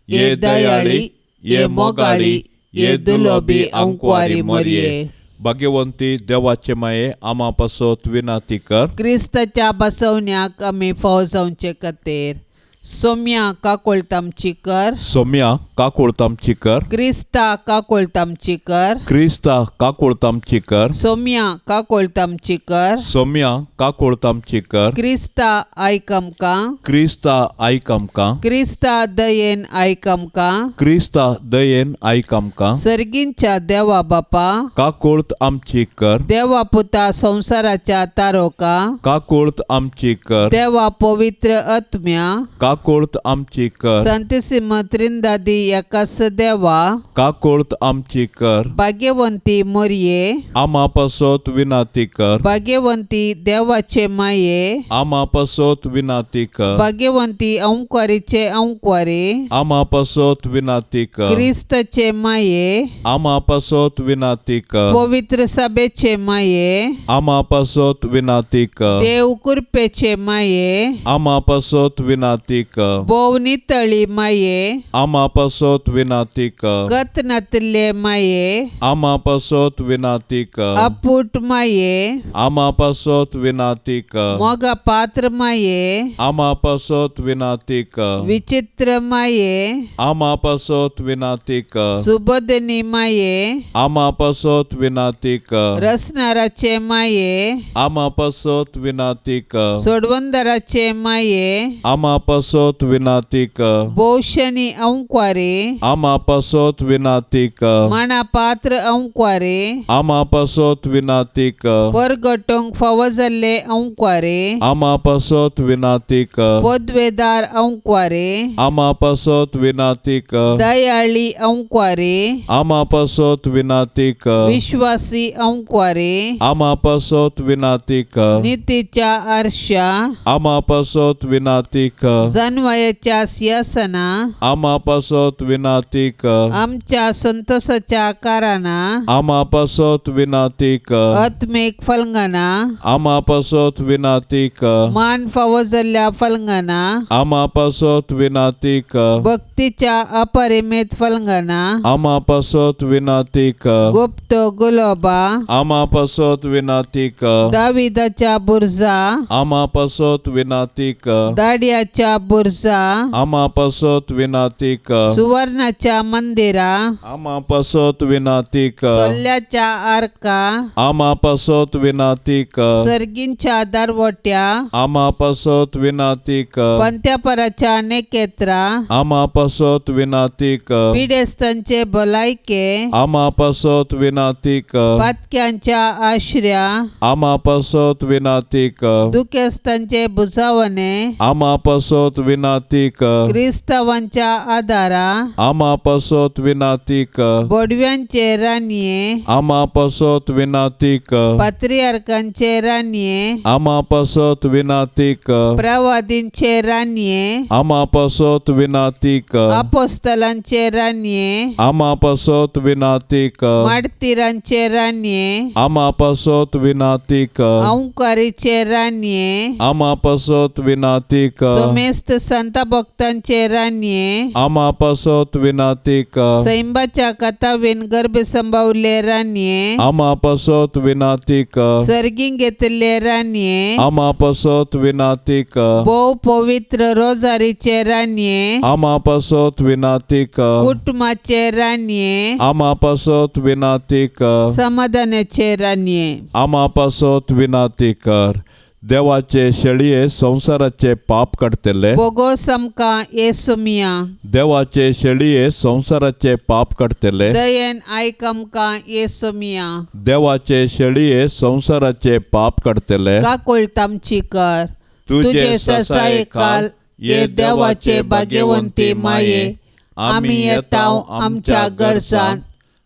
B: ये दयाळी ये मोगाळी ये दुलोबी अंकवारी मोरये.
C: भाग्यवंती देवाचे माये आमा पासत विनंती कर.
B: क्रिस्ताच्या बसवण्याक आमी फाव जावचे खातीर सोम्या काकुळतामची कर.
C: सोम्या काकुळतामची कर.
B: क्रिस्ता काकुळतामची कर.
C: क्रिस्ता काकुळतामची कर.
B: सोम्या काकुळतामची कर.
C: सोम्या काकुळतामची कर.
B: क्रिस्ता आयक आमकां.
C: क्रिस्ता आयक आमकां.
B: क्रिस्ता दयेन आयक आमकां.
C: क्रिस्ता दयेन आयक आमकां.
B: सर्गींच्या देवा बापा
C: काकुळत आमची कर.
B: देवा पुता संवसाराच्या तारोका
C: काकुळत आमची कर.
B: देवा पवित्र आत्म्या
C: काकुळत आमची कर.
B: संतिसिम त्रिंदादी एकास देवा
C: काकुळत आमची कर.
B: भाग्यवंती मोरये
C: आमा पासत विनंती कर.
B: भाग्यवंती देवाचे माये
C: आमा पासत विनंती कर.
B: भाग्यवंती अंकवारीचे अंकवारी
C: आमा पासत विनंती कर.
B: क्रिस्ताचे माये
C: आमा पासत विनंती कर.
B: पवित्र सभेचे माये
C: आमा पासत विनंती कर.
B: देव कृपेचे माये
C: आमा पासत विनंती कर.
B: भोव नितळी माये
C: आमा पासत विनंती कर.
B: गत नातिल्ले माये
C: आमा पासत विनंती कर.
B: अपूट माये
C: आमा पासत विनंती कर.
B: मोगा पात्र माये
C: आमा पासत विनंती कर.
B: विचित्र माये
C: आमा पासत विनंती कर.
B: सुबोधनी माये
C: आमा पासत विनंती कर.
B: रसनाराचे माये
C: आमा पासत विनंती कर.
B: सोडवंदराचे माये
C: आमा पासत पासत विनाती कर।
B: भोवशनी अंकवारे
C: आमा पासत विनाती कर।
B: माना पात्र अंकवारे
C: आमा पासत विनाती कर।
B: परगटोंक फावो जाल्ले अंकवारे
C: आमा पासत विनाती कर।
B: पदवेदार अंकवारे
C: आमा पासत विनाती कर।
B: दयाळी अंकवारे
C: आमा पासत विनाती कर।
B: विश्वासी अंकवारे
C: आमा पासत विनाती कर।
B: नितीच्या आरशा
C: आमा पासत विनाती कर।
B: जानवायाच्या सिंहासना
C: आमा पासत विनाती कर।
B: आमच्या संतोषाच्या कारणां
C: आमा पासत विनाती कर।
B: आत्मीक फलंगाना
C: आमा पासत विनाती कर।
B: मान फावो जाल्ल्या फलंगाना
C: आमा पासत विनाती कर।
B: भक्तीच्या अपरिमित फलंगाना
C: आमा पासत विनाती कर।
B: गुप्त गुलोबा
C: आमा पासत विनाती कर।
B: दाविदाच्या बुर्जा
C: आमा पासत विनाती कर।
B: दाड्याच्या बुर्जा
C: आमा पासत विनाती कर।
B: सुवर्णाच्या मंदिरा
C: आमा पासत विनाती कर।
B: सोल्याच्या आरका
C: आमा पासत विनाती कर।
B: सर्गींच्या दरवट्या
C: आमा पासत विनाती कर।
B: पंत्यापराच्या नेकेत्रा
C: आमा पासत विनाती कर।
B: पिडेस्तांचे भलायके
C: आमा पासत विनाती कर।
B: पातक्यांच्या आश्र्या
C: आमा पासत विनाती कर।
B: दुखेस्तांचे बुजावणे
C: आमा पासत विनाती कर।
B: क्रिस्तावांच्या आदारा
C: आमा पासत विनाती कर।
B: बोडव्यांचे राणये
C: आमा पासत विनाती कर।
B: पात्रियार्कांचे राणये
C: आमा पासत विनाती कर।
B: प्रवादींचे राणये
C: आमा पासत विनाती कर।
B: अपोस्तलांचे राणये
C: आमा पासत विनाती कर।
B: मार्तीरांचे राणये
C: आमा पासत विनाती कर।
B: अंकारीचे राणये
C: आमा पासत विनाती कर।
B: समेस्त संत भक्तांचे राणये
C: आमा पासत विनाती कर।
B: सैंबाच्या कथावीन गर्भ संभावले राणये
C: आमा पासत विनाती कर।
B: सर्गीं घेतिल्ले राणये
C: आमा पासत विनाती कर।
B: भोव पवित्र रोजारीचे राणये
C: आमा पासत विनाती कर।
B: कुटुंबाचे राणये
C: आमा पासत विनाती कर।
B: समाधानाचे राणये
C: आमा पासत विनाती कर। देवाचे शेळये संवसाराचे पाप काडटले
B: बोगोस आमकां येसुमिया।
C: देवाचे शेळये संवसाराचे पाप काडटले
B: दयेन आयक आमकां येसुमिया।
C: देवाचे शेळये संवसाराचे पाप काडटले
B: काकुळट आमची कर। तुजे ससायकाल ये देवाचे भाग्यवंती माये आमी येता आमच्या गरजान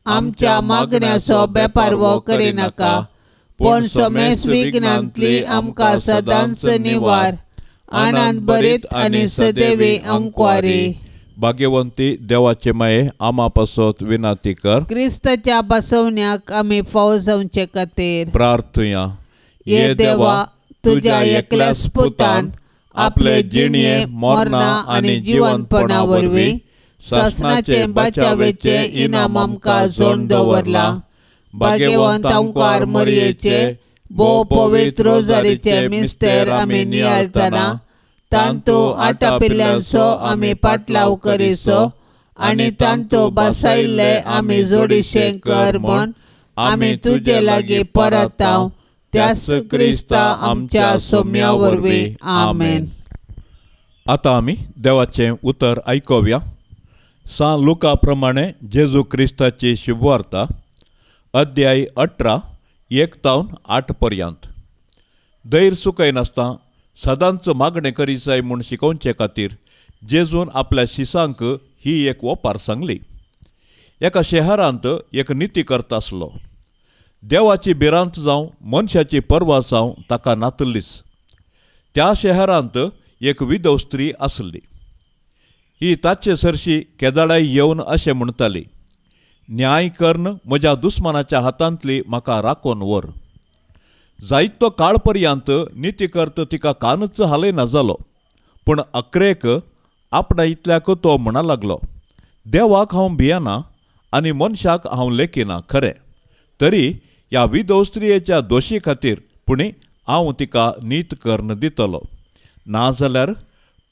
B: आमच्या मागण्याचो बेपारवो करिनाका पूण समेस्त विघ्नांतली आमकां सदांच निवार। आनंद भरीत आनी सदैवी अंकवारी।
C: भाग्यवंती देवाचे माये आमा पासत विनाती कर।
B: क्रिस्ताच्या बसवण्याक आमी फावो जावचे खातीर
C: प्रार्थुया।
B: ये देवा तुज्या एकल्याच पुतान आपले जिणये मरणा आनी जिवनपणा वरवीं सासणाचे बचावेचे इनाम आमकां जोडून दवरला। भाग्यवंत अंकार मरयेचे भोव पवित्र रोजारीचे मिस्तेर आमी नियाळतना तांतू आटापिल्ल्यांचो आमी पाटलाव करिसो आनी तांतू बसायल्ले आमी जोडीशें कर म्हूण आमी तुजे लागीं परताव त्याच क्रिस्ता आमच्या सोम्या वरवीं आमेन।
C: आतां आमी देवाचें उतर आयकुया। सान लुका प्रमाणे जेजू क्रिस्ताची शुभवार्ता अध्याय 18 1 तावन 8 पर्यंत। धैर्य सुकयनासतना सदांच मागणें करीत म्हूण शिकोवचे खातीर जेजून आपल्या शिसांक ही एक ओपार सांगली। एका शहरांत एक निती करता आसलो। देवाची भिरांत जावं मनशाची पर्वा जावं ताका नातल्लीच। त्या शहरांत एक विधव स्त्री आसली। ही ताचे सरशी केदाळाय येवन अशें म्हणटाली, न्याय कर्ण म्हज्या दुस्मानाच्या हातांतली म्हाका राखून व्हर। जायतो काळ पर्यंत निती करत तिका कानच हालयना जालो। पूण अकरेक आपणा इतल्याक तो म्हणा लागलो, देवाक हांव भियेना आनी मनशाक हांव लेखिना खरें, तरी ह्या विधव स्त्रियेच्या दोशी खातीर पुणी हांव तिका नीत कर्ण दितलो, नाजाल्यार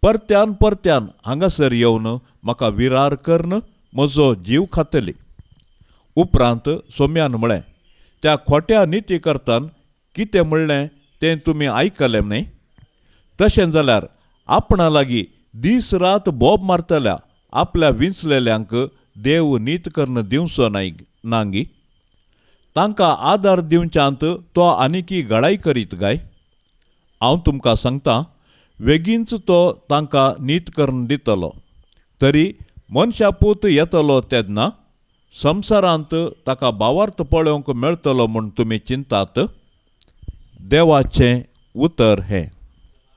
C: परत्यान परत्यान हांगासर येवन म्हाका विरार कर्ण म्हजो जीव खातली। उपरांत सोम्यान म्हळें, त्या खोट्या निती करतान कितें म्हणलें तें तुमी आयकलें न्हय? तशें जाल्यार आपणा लागीं दीस रात बोब मारतल्या आपल्या विंचलेल्यांक देव नीत करून दिवचो नांगी? तांकां आदार दिवच्यांत तो आनीकी गळाय करीत गाय? हांव तुमकां सांगता, वेगींच तो तांकां नीत करून दितलो. तरी मनशापूत येतलो तेन्ना संवसारांत ताका भावार्थ पळोवंक मेळटलो म्हूण तुमी चिंतात? देवाचें उतर हें.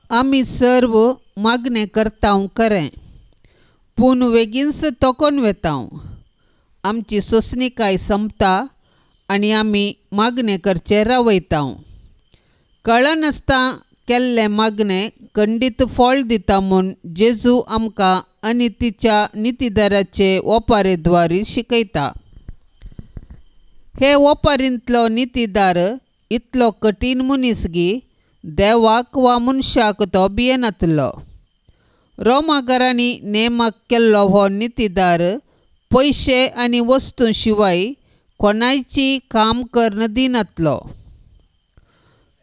B: आमी सर्व मागणें करता खरें, पूण वेगींच तोकोन वेता. आमची सोंसणीकाय सोंपता आनी आमी मागणें करचें रावयता. कळनासतना केल्लें मागणें खंडीत फळ दिता म्हूण जेजू आमकां आनी तिच्या नितीदाराचे ओपारेद्वारी शिकयता. हे ओपारींतलो नितीदार इतलो कठीण मनीस गी देवाक वा मनशाक तो भियेनातलो. रोमागारांनी नेमाक केल्लो हो नितीदार पयशे आनी वस्तू शिवाय कोणायची काम करून दिनातलो.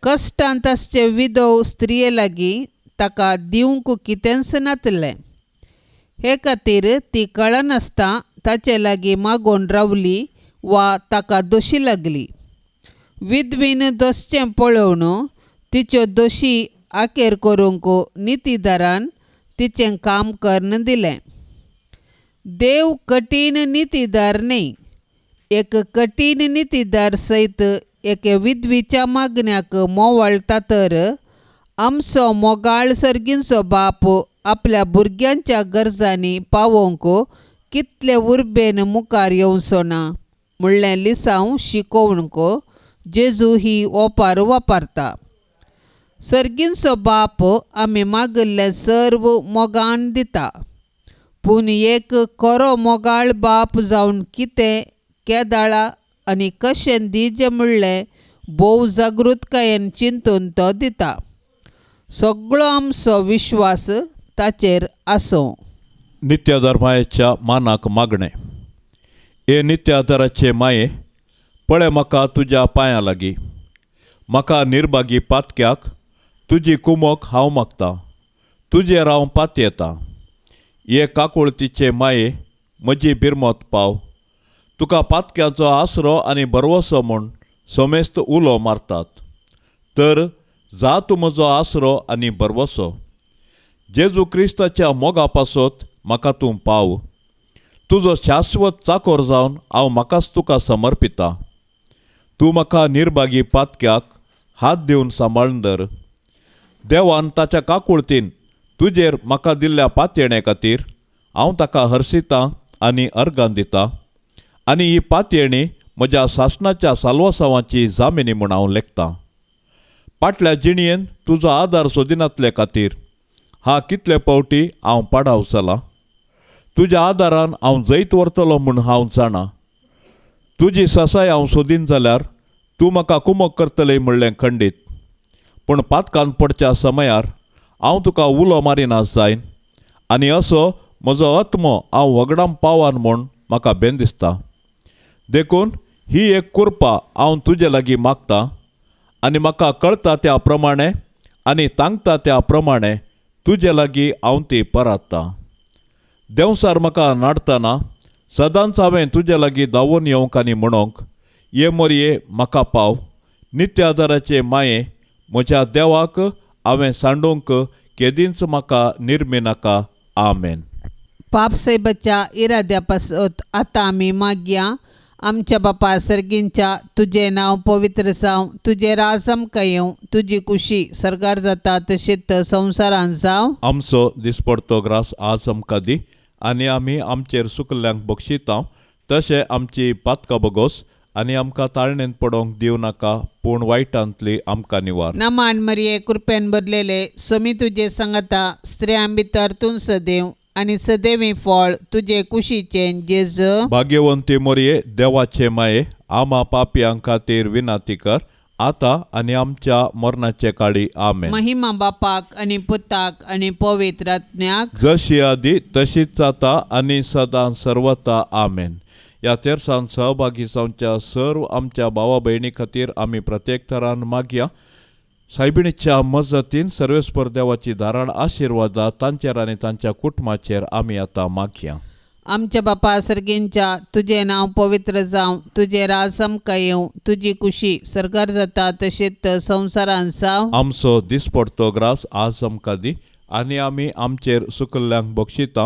B: कश्टांत आसचे विधव स्त्रिये लागीं ताका दिवंक कितेंच नातलें. हे खातीर ती कळनासतना ताचे लागीं मागून रावली वा ताका दोशी लागली. विधवीन दोसचें पळोवन तिच्यो दोशी आखेर करूंक नितीदारान तिचें काम करून दिलें. देव कठीण नितीदार न्हय. एक कठीण नितीदार सयत एके विधवीच्या मागण्याक मोवाळटा तर आमचो मोगाळ सर्गींचो बाप आपल्या भुरग्यांच्या गरजांनी पावोवंक कितले उर्बेन मुखार येवचो ना म्हणलें लिसांव शिकोवंक जेजू ही ओपार वापरता. सर्गींचो बाप आमी मागिल्लें सर्व मोगान दिता, पूण एक खरो मोगाळ बाप जावन कितें केदाळा आनी कशें दिजें म्हणलें भोव जागृतकायेन चिंतून तो दिता. सगळो आमचो विश्वास ताचेर आसूं.
C: नित्याधार मायेच्या मानाक मागणें. हे नित्याधाराचे माये, पळय म्हाका तुज्या पांयां लागीं, म्हाका निर्भागी पातक्याक तुजी कुमोक हांव मागतां, तुजेर हांव पातयेतां. हे काकुळतीचे माये, म्हजी बिरमत पाव. तुका पातक्याचो आसरो आनी भरवसो म्हूण समेस्त उलो मारतात, तर जा तूं म्हजो आसरो आनी भरवसो. जेजू क्रिस्ताच्या मोगा पासत म्हाका तूं पाव. तुजो शाश्वत चाकोर जावन हांव म्हाकाच तुका समर्पितां. तूं म्हाका निर्भागी पातक्याक हात दिवन सांबाळून धर. देवान ताच्या काकुळतीन तुजेर म्हाका दिल्ल्या पातयेणे खातीर हांव ताका हर्शितां आनी अर्गां दितां, आनी ही पातयेणी म्हज्या सासणाच्या साल्वासांवाची जामिनी म्हूण हांव लेखतां. फाटल्या जिणयेन तुजो आदार सोदिनातले खातीर हा कितले फावटी हांव पाडाव चलां. तुज्या आदारान हांव जैत व्हरतलो म्हूण हांव जाणा. तुजी ससाय हांव सोदीन जाल्यार तूं म्हाका कुमक करतलें म्हणलें खंडीत. पूण पातकान पडच्या समयार हांव तुका उलो मारिना जायन, आनी असो म्हजो आत्मो हांव वगडाम पावान म्हूण म्हाका बेन दिसता. देखून ही एक कृपा हांव तुजे लागीं मागतां, आनी म्हाका कळटा त्या प्रमाणे आनी तांकता त्या प्रमाणे तुजे लागीं हांव ती परात्तां. देंवसार म्हाका नाडतना सदांच हांवें तुजे लागीं धांवून येवंक आनी म्हणोंक, ये मोरये म्हाका पाव. नित्याधाराचे माये, म्हज्या देवाक हांवें सांडूंक केदींच म्हाका निर्मिनाका. आमेन.
B: पापसाहेबाच्या इराद्या पासत आतां आमी मागया. आमच्या बापा सर्गींच्या, तुजें नांव पवित्र जावं, तुजें राज आमकां येवं, तुजी कुशी सर्गार जाता तशीच संवसारांत जावं.
C: आमचो दिसपडतो ग्रास आज आमकां दी, आनी आमी आमचेर सुकल्ल्यांक बक्षिता तशें आमची पातकां बगोस, आनी आमकां ताळणेंत पडोवंक दिवं नाका, पूण वायटांतली आमकां निवार.
B: नमान मरिये, कृपेन भरलेले, स्वामी तुजे सांगता, स्त्रियां भितर तूं सदैव आनी सदैवी फळ तुजे कुशीचें जेजू.
C: भाग्यवंती मोरये, देवाचे माये, आमा पापयां खातीर विनंती कर, आतां आनी आमच्या मरणाचे काळी. आमेन.
B: महिमा बापाक आनी पुताक आनी पवित्र आत्म्याक,
C: जशी आदी तशीच जाता आनी सदां सर्वता. आमेन. ह्या तेरसान सहभागी जावच्या सर्व आमच्या भावा भयणी खातीर आमी प्रत्येक थरान मागया. सायबिणीच्या मजतीन सर्वेस्पर देवाची धाराळ आशिर्वादा तांचेर आनी तांच्या कुटुंबाचेर आमी आतां मागया.
B: आमच्या बापा सर्गींच्या तुजें नांव पवित्र जावं, तुजें राज आमकां येवं, तुजी कुशी सरकार जाता तशेंच संवसारांत जावं.
C: आमचो दिसपडतो ग्रास आज आमकां दी आनी आमी आमचेर सुकल्ल्यांक बक्षिता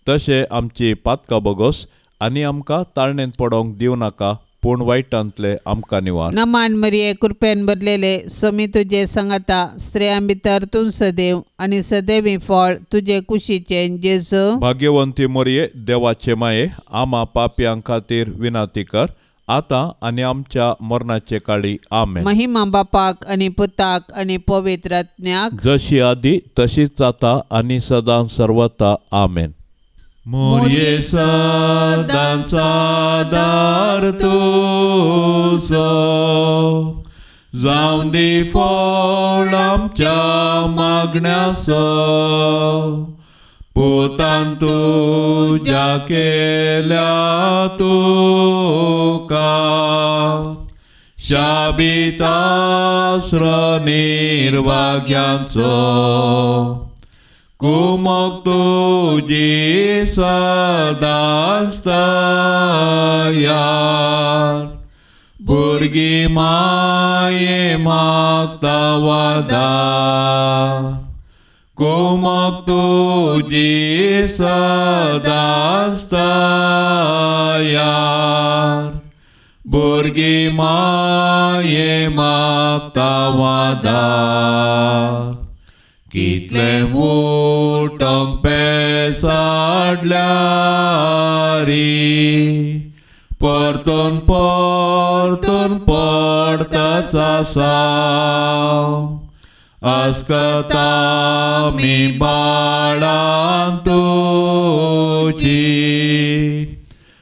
C: तशें आमची पातकां बोगोस आनी आमकां ताळणेंत पडोवंक दिवं नाका, पूण वायटांतले आमकां निवार.
B: नमान मरिये, कृपेन भरलेले, स्वामी तुजे सांगाता, स्त्रियां भितर तूं सदैव आनी सदैवी फळ तुजे कुशीचें जेजू.
C: भाग्यवंती मोरये, देवाचे माये, आमा पापयां खातीर विनंती कर आतां आनी आमच्या मरणाचे काळी. आमेन.
B: महिमा बापाक आनी पुताक आनी पवित्र आत्म्याक,
C: जशी आदी तशीच आतां आनी सदां सर्वता. आमेन. मोरये सदां सादार तुजो जावं दी फळ आमच्या मागण्याचो, पुतान तुज्या केल्या तुका शाबीत आसरो निर्भाग्यांचो, कुमक तुजी सदांच तयार, भुरगीं माये मागता वादार, कुमक तुजी सदांच तयार, भुरगीं माये मागता वादार. कितले उठोंक पेसाडल्यारी परतून परतून पडताच आसा, अस्कता आमी बाळां तुजी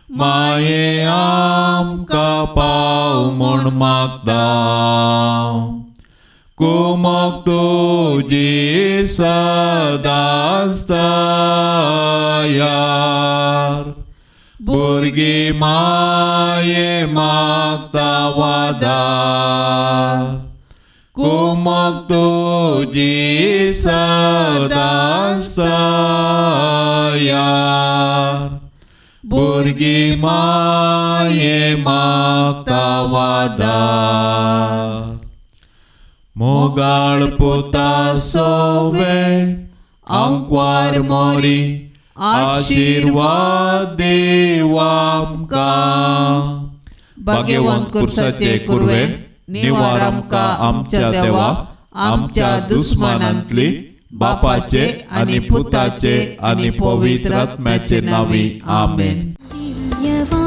C: माये आमकां पाव म्हूण मागता, कुमक तुजी सदांच तयार, भुरगीं माये मागता वादार, कुमक तुजी सदांच तयार, भुरगीं माये मागता वादार. मोगाळ पुता सोवे आंकवार मोरी आशिर्वाद देव आमकां, भाग्यवंत कुर्साचे कुरवे निवार आमकां आमच्या देवा आमच्या दुस्मानांतली, बापाचे आनी पुताचे आनी पवित्र आत्म्याचे नांवी. आमेन.
A: दिव्यवाणी.